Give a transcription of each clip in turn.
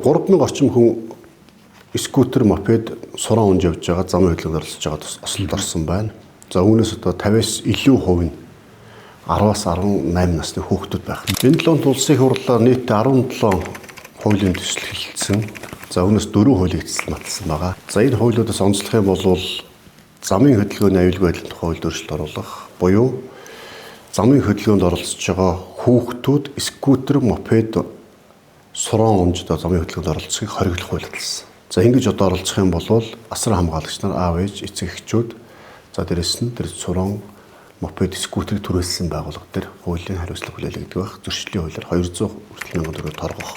3000 орчим хүн скутер, мопед, суран унж явж байгаа замын хөдөлгөөнд оролцож байгаа осолд орсон байна. За үүнээс одоо 50-аас илүү хувь нь 10-аас 18 насны хүүхдүүд байх. Энэ 7 онд улсын хурлаар нийтдээ 17 хуулийн төсөл хэлэлцсэн. За үүнээс 4 хуулийг эцэслэн баталсан байгаа. За энэ хуулиудаас онцлох юм бол замын хөдөлгөөний аюулгүй байдлын тухай хуульд өөрчлөлт оруулах буюу замын хөдөлгөөнд оролцож байгаа хүүхдүүд скутер, мопед, суран унж одоо замын хөдөлгөөнд оролцохыг хориглох хууль баталсан. За ингэж одоо оролцох юм бол асар хамгаалагч нар, аав ээж, эцэг эхчүүд, за дээрэс нь тэр суран, мопед, скутерийг түрээссэн байгууллага дээр хуулийн хариуцлага хүлээлгдэг байх. Зөрчлийн хуулиар 200 хүртэл мянган төгрөг торгох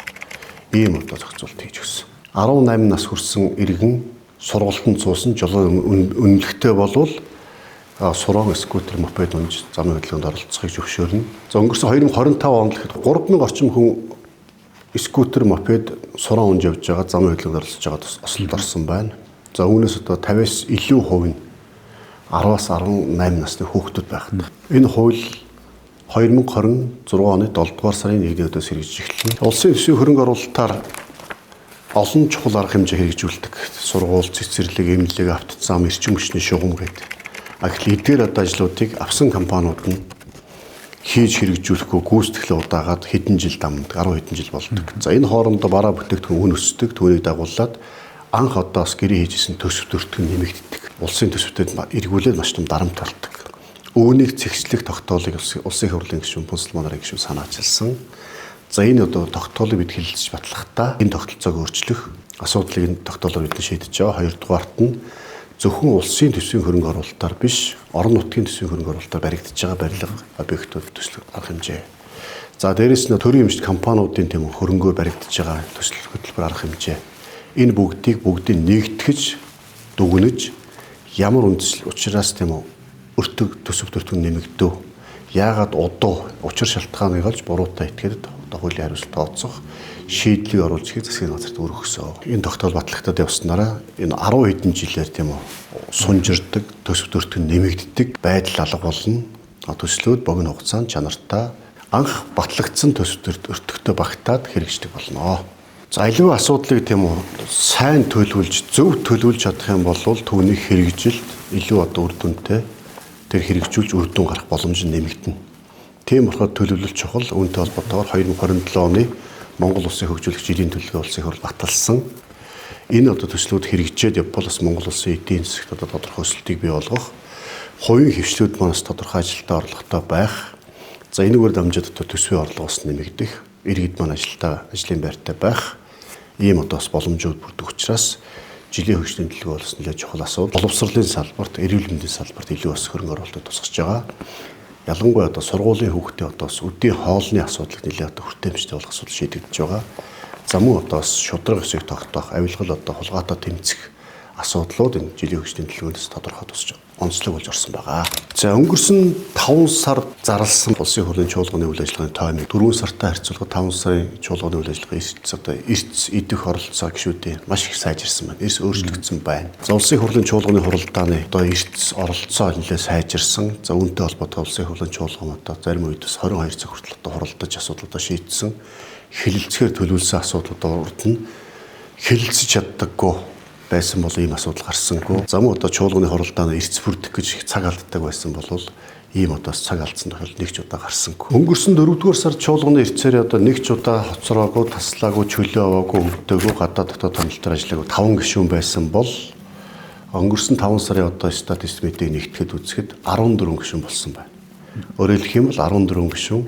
ийм одоо зохицуулт хийж өгсөн. 18 нас хүрсэн иргэн сургалтанд суусан жолоо үнэлэхтэй болвол суран, скутер, мопед унж замын хөдөлгөөнд оролцохыг зөвшөөрнө. За өнгөрсөн 2025 онд л 3000 орчим хүн скутер, мопед, суран унж явж байгаа замын хөдөлгөөнд оролцож байгаа осолд орсон байна. За үүнээс одоо 50-аас илүү хувь нь 10-аас 18 насны хүүхдүүд байх. Энэ хууль 2026 оны 7 дугаар сарын 1-ний өдөөс хэрэгжиж эхэлнэ. Улсын төсвийн хөрөнгө оруулалтаар олон чухал арга хэмжээ хэрэгжүүлдэг. Сургууль, цэцэрлэг, эмнэлэг, авто зам, эрчим хүчний шугам гэдэг. А гэтэл эдгээр одоо ажлуудыг авсан компаниуд нь хийж хэрэгжүүлэхгүй гүйцэтгэлээ удаагаад хэдэн жил дамндаг, 10 хэдэн жил болдог. За энэ хоорондоо бараа бүтээгдэхүүн үн өсдөг, түүнийг дагуулад анх одоос гэрээ хийжсэн төсөв төртгөн нэмэгддэг. Улсын төсөвтэд эргүүлээд маш том дарамт болдог. Үүнийг зэгцлэх тогтоолыг улсын хурлын гишүүн Пүнсэлман нарын гишүүн санаачилсан. За энэ одоо тогтоолыг бид хэлэлцэж батлахдаа энэ тогтолцоог өөрчлөх асуудлыг энэ тогтоолоор бид шийдэж байгаа. Хоёрдугаарт нь зөвхөн улсын төсвийн хөрөнгө оруулалтаар биш, орон нутгийн төсвийн хөрөнгө оруулалтаар баригдаж байгаа барилга объектууд төсөл арга хэмжээ. За дээрэс нь төрийн хэмжээнд компаниудын тийм хөрөнгөөр баригдаж байгаа төсөл хөтөлбөр арга хэмжээ. Энэ бүгдийг бүгдийг нэгтгэж дүгнэж ямар үндэслэл учраас тийм үү өртөг төсөв төртгөн нэмэгдэв. Яагаад удуу учир шалтгааныг олж буруутай этгээд одоо хуулийн хариуцлага тооцох шийдлийг оруулж ихэд засгийн газарт өргөсөн. Энэ тогтоол батлагтад явснараа энэ 10 хэдэн жилээр тийм үү сунжирдаг, төсөв төртгөн нэмэгддэг байдал алга болно. Төслүүд богино хугацаанд чанартай анх батлагдсан төсөв өртөгтөө багтаад хэрэгждэг болно. За аливаа асуудлыг тийм үү сайн төлөвлөж, зөв төлөвлөж чадах юм бол түүний хэрэгжилт илүү одоо үр дүнтэй тэр хэрэгжүүлж үр дүн гарах боломж нэмэгдэнэ. Тийм болохоор төлөвлөлт чухал. Үүнтэй холбоотойгоор 2027 оны Монгол улсын хөгжүүлэх жилийн төлөвлөгөө улсын хурл баталсан. Энэ одоо төслүүд хэрэгжээд явбал бас Монгол улсын эдийн засагт одоо тодорхой өсөлтийг бий болгох, хувийн хвшлүүд манаас тодорхой ажилтаа орлоготой байх. За энэгээр дамжаад одоо төсвийн орлого бас нэмэгдэх, иргэд маань ажилтаа ажлын байртай байх ийм одоо бас боломжууд бүрдэх учраас жилийн хөгжлийн төлөвлөгөө бас нэлээд чухал асуудал. Боловсролын салбарт, эрүүл мэндийн салбарт илүү бас хөрөнгө оруулалтыг тусгаж байгаа. Ялангуяа одоо сургуулийн хүүхдийн одоо бас өдийн хоолны асуудлыг нэлээд одоо хүртээмжтэй болох асуудал шийдэгдэж байгаа. За мөн одоо бас шударга ёсыг тогтоох, авилгал одоо хулгайтай тэмцэх асуудлууд энэ жилийн хөгжлийн төлөвлөгөөнд тодорхой тусч онцлог болж орсон байгаа. За өнгөрсөн 5 сар зарласан улсын хурлын чуулганы үйл ажиллагааны тоймыг 4 сартай харьцуулахад 5 сарын чуулганы үйл ажиллагаа эрс одоо эрс идэх оролцоо гişүүдийн маш их сайжирсан байна. Эрс өөрчлөгдсөн байна. За улсын хурлын чуулганы хуралдааны одоо эрс оролцоо нэлээд сайжирсан. За үүнтэй холбоотой улсын хурлын чуулган одоо зарим үед бас 22 цаг хүртэл одоо хуралдаж асуудлуудаа шийдсэн. Хэлэлцгээр төлөвлөсөн асуудлуудаа урд нь хэлэлцэж чаддаггүй байсан бол ийм асуудал гарсангүй. За мөн одоо чуулганы хуралдааны эрс бүрдэх гэж их цаг алддаг байсан бол ийм одоо цаг алдсан тохиолдол нэг ч удаа гарсангүй. Өнгөрсөн 4-р сард чуулганы эртсээр одоо нэг ч удаа хоцроогүй, таслаагүй, чөлөө аваагүй, өвдөөгүй, гадаа дотоод томилтоор ажиллаагүй 5 гишүүн байсан бол өнгөрсөн 5 сарын одоо статистик мэдээг нэгтгэхэд үзэхэд 14 гишүүн болсон байна. Өөрөөр хэлэх юм бол 14 гишүүн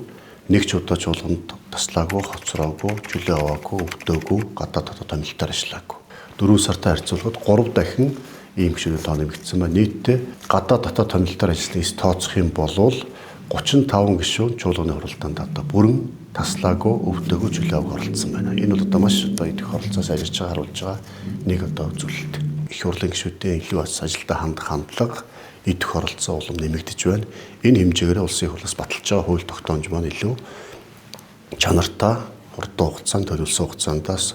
нэг ч удаа чуулганд таслаагүй, хоцроогүй, чөлөө аваагүй, өвдөөгүй, гадаа дотоод томилтоор ажиллаагүй. 4 сартай харьцуулахад 3 дахин ийм гишүүний тоо нэмэгдсэн байна. Нийтдээ гадаа дотоод томилтоор ажилласан эс тооцох юм бол 35 гишүүн чуулганы хуралдаанд одоо бүрэн таслаагүй, өвдөөгүй, чөлөө авах оролцсон байна. Энэ бол одоо маш одоо идэх оролцоо сайжирч байгаа харуулж байгаа нэг одоо үзүүлэлт. Их хурлын гишүүдийн илүү бас ажилдаа хандах хандлага, идэх оролцоо улам нэмэгдэж байна. Энэ хэмжээгээр улсын хурлаас баталж байгаа хууль тогтоомж маань илүү чанартай, хурдан хугацаанд, төлөвлөсөн хугацаандаас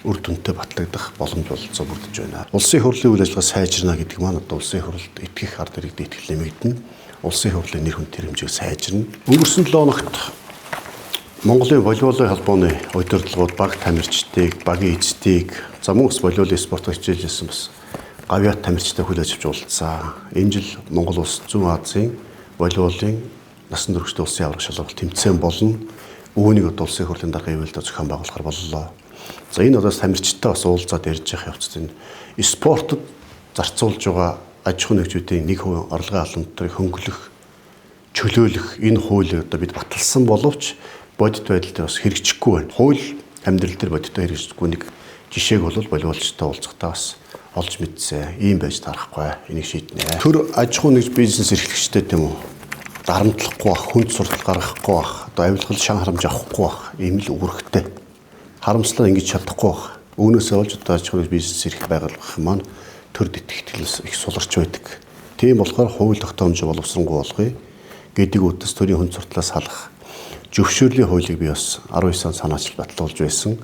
үр дүнтэй батлагдах боломж бололцоо бүрдэж байна. Улсын хурлын үйл ажиллагаа сайжирна гэдэг маань одоо улсын хурлд итгэх ард иргэдийн итгэл нэмэгдэнэ. Улсын хурлын нэр хүнд тэр хэмжээг сайжирна. Өнгөрсөн 7 хоногт Монголын волейболын холбооны удирдлагууд баг тамирчдыг, багийн эцдийг, за мөн бас волейболын спортоор хичээлжсэн бас гавьяат тамирчтай хүлээж авч уулзсан. Энэ жил Монгол улс Зүүн Азийн волейболын насан туршид улсын аварга шалралт тэмцээн болно. Үүнийг одоо улсын хурлын даргын ивэлд зохион байгуулахар боллоо. За энэ одоо тамирчтай бас уулзаад ярьж явах явцад энэ спортод зарцуулж байгаа аж ахуйн нэгжүүдийн 1% орлогын албан хөнгөлөх, чөлөөлөх энэ хуулийг одоо бид баталсан боловч бодит байдал дээр бас хэрэгжихгүй байна. Хууль амьдрал дээр бодиттой хэрэгжихгүй нэг жишээг бол волейболчтой уулзахдаа бас олж мэдсэн. Ийм байж таарахгүй. Энийг шийднэ. Төр аж ахуйн нэгж бизнес эрхлэгчтэй тийм үү? Дарамтлахгүй бах, хүнд суртал гаргахгүй бах, одоо авилгал шан харамж авахгүй бах, ийм л үүрэгтэй. Харамслаа ингэж чадахгүй бах. Үүнээсээ болж одоо аж ахуйн бизнес эрх байгуулах маань төрд итгэл их суларч байдаг. Тийм болохоор хууль тогтоомж боловсронгуй болгоё гэдэг үднэс төрийн хүнд суртлаас салах зөвшөөрлийн хуулийг би бас 19 он санаачил батлуулж байсан.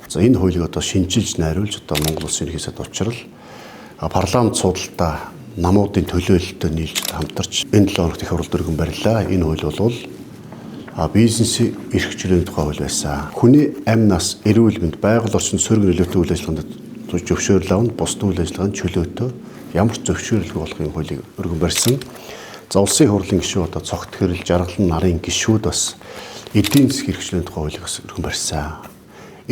За энэ хуулийг одоо шинчилж найруулж одоо Монгол Улсын ерөнхий сайд учрал парламент суудалтаа намуудын төлөөлөлтөд нийлж хамтарч энэ 7 хоногт их хурал дөргөн барилаа. Энэ хууль бол бизнесийн эрх чөлөөний тухай хууль байсан. Хүний амь нас, эрүүл мэнд, байгаль орчин сөрөг нөлөөтэй үйл ажиллагаанд зөвшөөрөл авна, бусад үйл ажиллагаанд чөлөөтэй ямар ч зөвшөөрөлгүй болох юм хуулийг өргөн барьсан. За улсын хурлын гишүүд одоо цогт хэрэл, жаргалан нарын гишүүд бас эдийн засгийн эрх чөлөөний тухай хуулийг бас өргөн барьсан.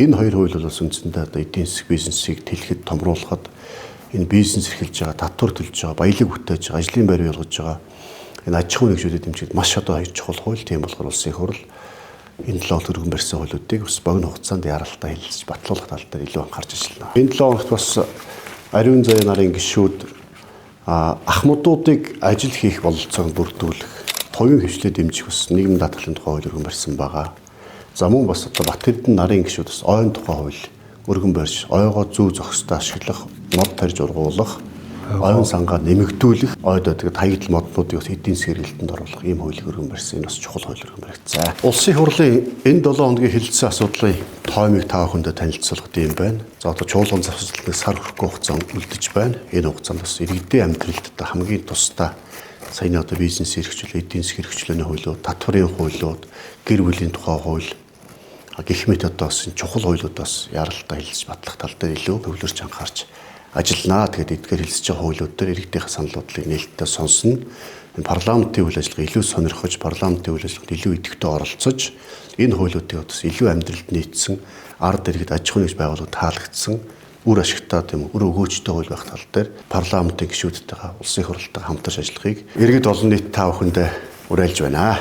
Энэ хоёр хууль бол үндсэндээ одоо эдийн засаг бизнесийг тэлэхэд, томруулахад энэ бизнес эрхэлж байгаа, татвар төлж байгаа, баялаг бүтээж байгаа, ажлын байр бий болгож байгаа энэ аж ахуйн нэгжүүдэд дэмжихэд маш одоо хоёр чухал хууль. Тийм болохоор улсын хурал энэ 7 хоногт өргөн барьсан хуулиудыг бас богино хугацаанд яралтай хэлэлцэж батлуулах тал дээр илүү анхаарч ажиллана. Энэ 7 хоногт бас ариун заяа нарын гишүүд ахмадуудыг ажил хийх бололцоог бүрдүүлэх, хувийн хвшлээ дэмжих бас нийгмийн даатгалын тухай хууль өргөн барьсан байгаа. За мөн бас одоо Бат Эрдэнэ нарын гишүүд бас ойн тухай хууль өргөн барьж, ойгоо зөв зохистой ашиглах, мод тарьж ургуулах, ойн сангаа нэмэгдүүлэх, ойд байдаг хаягдл моднуудыг бас эдийн засгийн хэрэглэлтэнд оруулах ийм хуулийг өргөн барьсан. Энэ бас чухал хууль өргөн баригдсан. Улсын хурлын энэ 7 хоногийн хэлэлцсэн асуудлын тоомыг та бүхэндээ танилцуулах юм байна. За одоо чуулган завсарлыг сар хүрэхгүй хугацаанд үлдэж байна. Энэ хугацаанд бас иргэдийн амьдралд одоо хамгийн тусдаа саяны одоо бизнес эрх чөлөө, эдийн засгийн эрх чөлөөний хуулиуд, татварын хуулиуд, гэр бүлийн тухай хууль гэх мэт одоо бас чухал хуулиуд бас яралтай хэлэлцэж батлах тал дээр илүү төвлөрч анхаарч ажилланаа. Тэгээд эдгээр хэлэлцэж байгаа хуулиуд дээр иргэдийнхээ санал бодлыг нээлттэй сонсно. Энэ парламентын үйл ажиллагаа илүү сонирхож, парламентын үйл ажиллагаанд илүү идэвхтэй оролцож, энэ хуулиудыг бас илүү амьдралд нийцсэн, ард иргэд аж ахуйн нэгж байгууллагад таалагдсан, үр ашигтай тийм үр өгөөжтэй хууль байх тал дээр парламентын гишүүдтэйгээ улсын хурлтайгаа хамтарч ажиллахыг иргэд олон нийт та бүхэндээ уриалж байна.